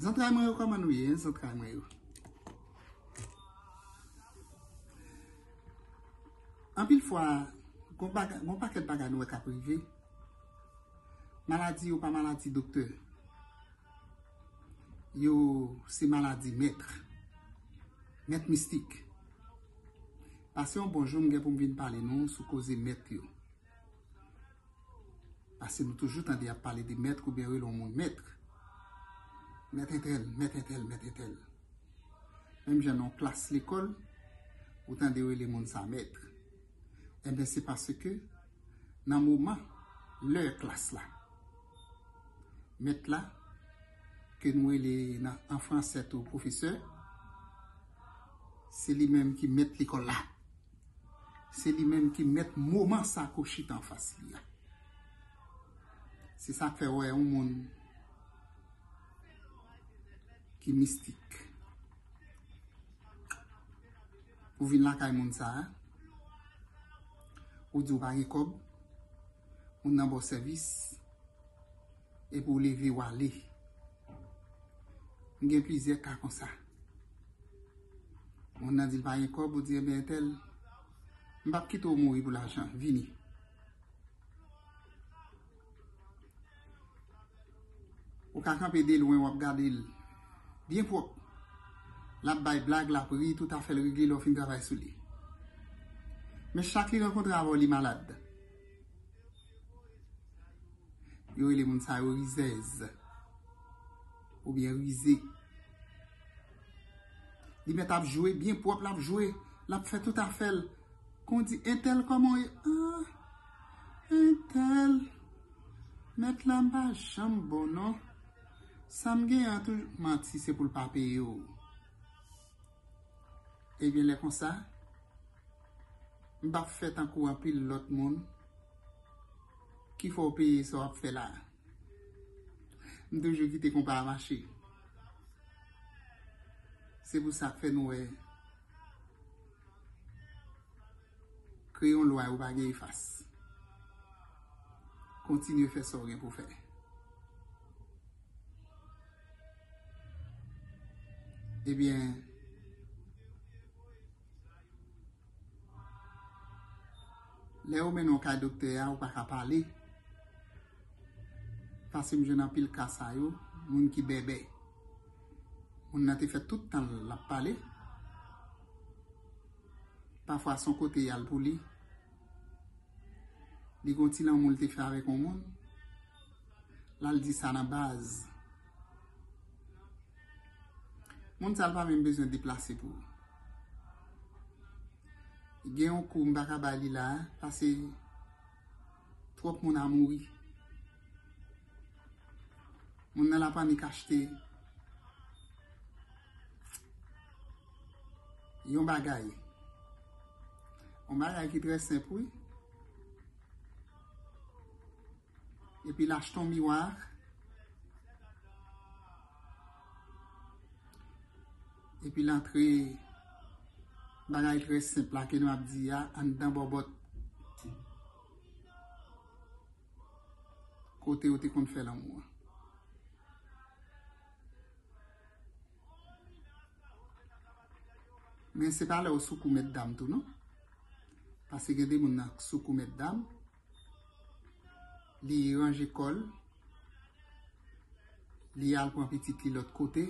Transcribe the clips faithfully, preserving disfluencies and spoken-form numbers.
Zantray mwen yo, kòman nou ye, hein, zantray mwen yo? Anpil fwa, gon baga-, gon pakèt bagay nou wè k ap rive. Maladi yo pa maladi doktè. Yo se maladi mèt. Mèt mistik. Pase yon bon jou, m gen pou m vin pale nou sou koze mèt yo. Paske nou toujou tande y ap pale de mèt oubyen rele yon moun mèt. Mèt entèl, mèt entèl, mèt entèl. Menm jan nan yon klas lekòl, ou tande yo rele moun sa mèt. Enben, se paske nan moman, lè klas la, mèt la, ke nou rele nan, an fransè tou, pwofesè, se li menm ki mèt lekòl la. Se li menm ki mèt moman sa ke w chita anfas li a. Se sa k fè w wè yon moun ki mistik. Ou vin lakay moun sa a, ou di w pa gen kòb, moun nan ba w sèvis, epi w leve w ale. M gen plizyè ka konsa. Moun nan di l pa gen kòb, ou di, "Enben, entèl, m p ap kite w mouri pou lajan, vini." Ou ka kanpe de lwen, w ap gade l byen pwòp. L ap bay blag, l ap ri, tout afè l regle lè w fin travay sou li. Men chak li rankontre avè w, li malad. Yo rele moun sa yo rizèz oubyen rize. Li mèt ap jwe byen pwòp, l ap jwe, l ap fè tout afè l. Kon di, "Entèl, kòman w ye?" "Ah, entèl, mèt la m pa janm bon non. Sa m gen an tou," manti, se pou l pa peye w. Ebyen, lè konsa, m p ap fè tankou anpil lòt moun ki fè w peye sa w ap fè la. M toujou kite konpa a mache. Se pou sa k fè nou wè kreyon lwa yo pa gen efas. Kontinye fè sa w gen pou fè. Ebyen, lè yo mennen w kay doktè a, ou pa ka pale. Pase m jwenn anpil ka sa yo, moun ki bèbè. Moun nan te fè tout tan l ap pale. Pafwa, se yon kote y al pou li. Li gon ti lanmou l te fè avèk yon moun. L al di sa nan baz. Moun sa l pa menm bezwen deplase pou ou. Gen yon kou m pa ka bay li la, pase twòp moun a mouri. Moun nan l ap annik achte yon bagay. Yon bagay ki trè senp, wi. Epi l achte yon miwa. Epi l antre bagay trè senp la ke nou ap di a anndan bòbòt. Kote yo te konn fè lanmou an. Men se pa lè w sou kou mètdam tou non. Paske gen de moun nan sou kou mètdam, li ranje kò l, li al pran pitit li lòt kote.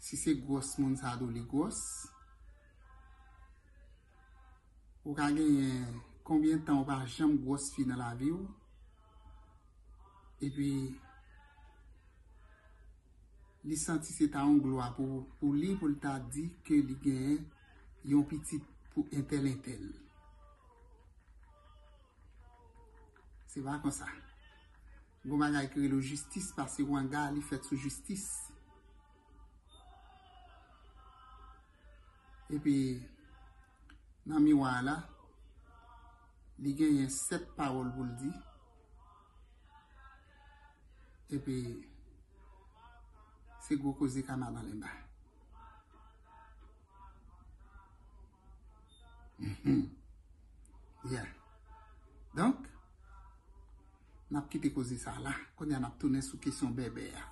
Si se gwòs moun sa tou li gwòs, ou ka genyen konbyen tan ou pa janm gwòs fi nan lavi w, epi li santi se ta yon glwa pou, pou li, pou l ta di ke li genyen yon pitit pou entèl entèl. Se pa konsa. Gon bagay ki rele jistis, pase wanga li fèt sou jistis. Epi, nan miwa a la, li genyen sèt pawòl pou l di. Epi, se gwo koze ka mal anlè ba. Mhm. Yeah. Donk, n ap kite koze sa la. Kounye a n ap tounen sou kesyon bèbè a.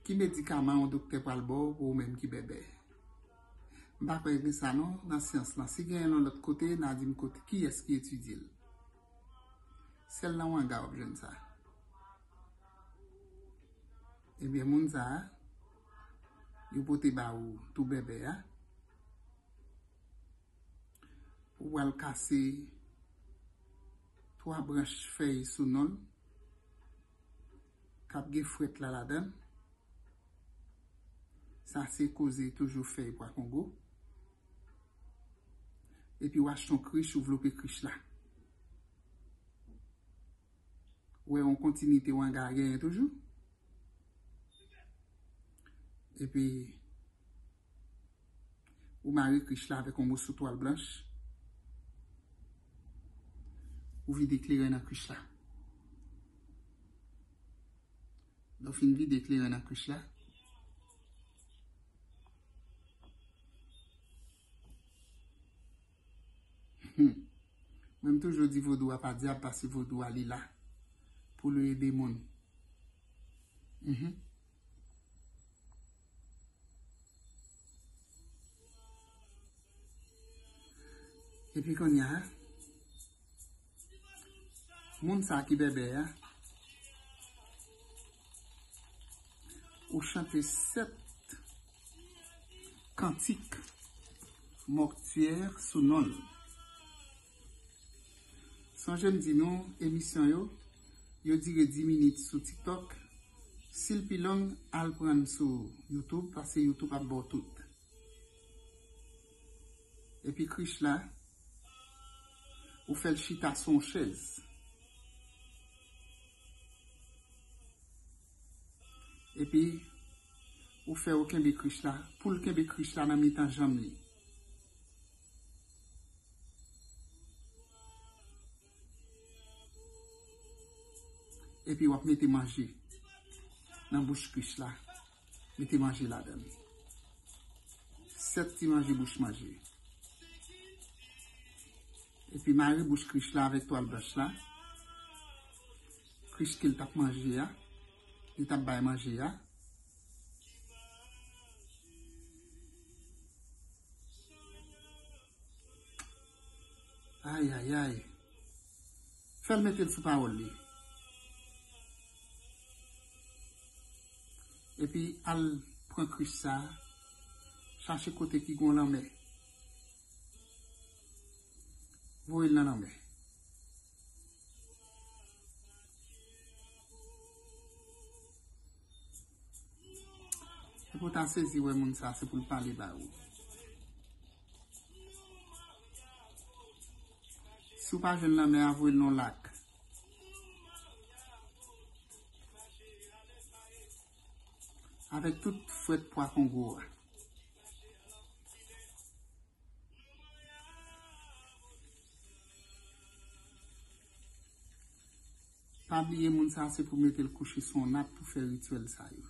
Ki medikaman yon doktè pral ba w pou ou menm ki bèbè? M pa kwè gen sa non nan syans lan. Si genyen l yon lòt kote, n a di m kote, kiyès ki etidye l. Sèl nan wanga w ap jwenn sa. Ebyen, moun sa a, yo pote ba ou tou bèbè a, pou w al kase twa branch fèy sou non l, k ap gen frèt la ladan l. Sa se koze toujou fèy pwa kongo. Epi w achte yon krich, ou vlope krich la. Ou wè yon kontinite wanga a genyen toujou. Epi, ou mare krich la avèk yon moso twal blanch. Ou vide kleren nan krich la. Lè w fin vide kleren nan krich la, hmm, mwen m toujou di vodou a pa dyab, paske vodou a li la pou l ede moun. Mhm. Epi kounye a, moun sa ki bèbè a, ou chante sèt kantik mòktyè sou non l. Sonje m di nou, emisyon yo, yo dire dis minit sou TikTok. Si l pi long, al pran l sou YouTube, paske YouTube ap ba w tout. Epi krich la, ou fè l chita sou yon chèz. Epi, ou fè ou kenbe krich la, pou l kenbe krich la nan mitan janm li. Epi w ap mete manje nan bouch krich la. Mete manje ladan l. Sèt ti manje bouch manje. Epi mare bouch krich la avèk twal blanch la. Krich ke l t ap manje a, li t ap bay manje a. Ay, ay, ay. Fè l mete l sou pawòl li. Epi al pran krich sa a, chache kote ki gon lanmè. Voye l nan lanmè. Epi w ta sezi wè moun sa a, se pou l pale ba ou. Si w pa jwenn lanmè a, voye l nan lak. Avèk tout frèt pwa kongo a. Pa bliye moun sa a se pou mete l kouche sou yon nat pou fè rityèl sa yo.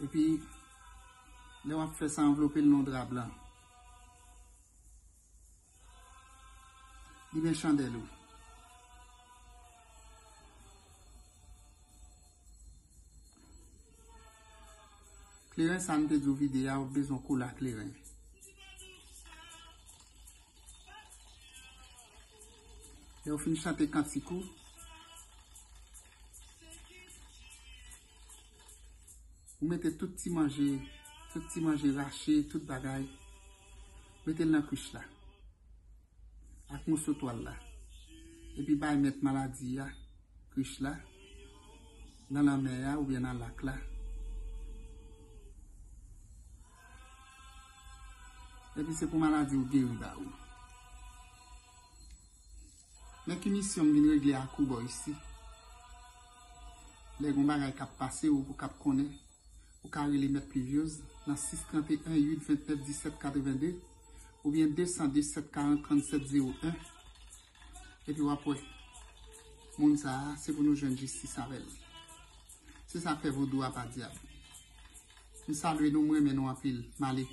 Epi, lè w ap fè sa, anvlope l nan yon dra blan. Limen chandèl ou. Kleren sa m te di w vide a, ou bezwen koule ak kleren. Lè w fin chante kantik ou, ou mete tout ti manje, tout ti manje rache, tout bagay, mete l nan krich la. Ak moso twal la. Epi bay mèt maladi a, krich la, nan lanmè a oubyen nan lak la. Epi se pou maladi ou geri ba ou. Men ki misyon m vin regle ak ou bò isi. Lè gon bagay k ap pase ou pou k ap konnen. Ou ka rele Mèt Pluviose nan sis trant e en uit ventnèf disèt katrevende oubyen de san de sèt karant trannsèt zewo en. Epi w ap wè, moun sa a, se pou nou jwenn jistis avè l. Se sa k fè vodou a pa dyab. M salye nou, m renmen nou anpil. M ale.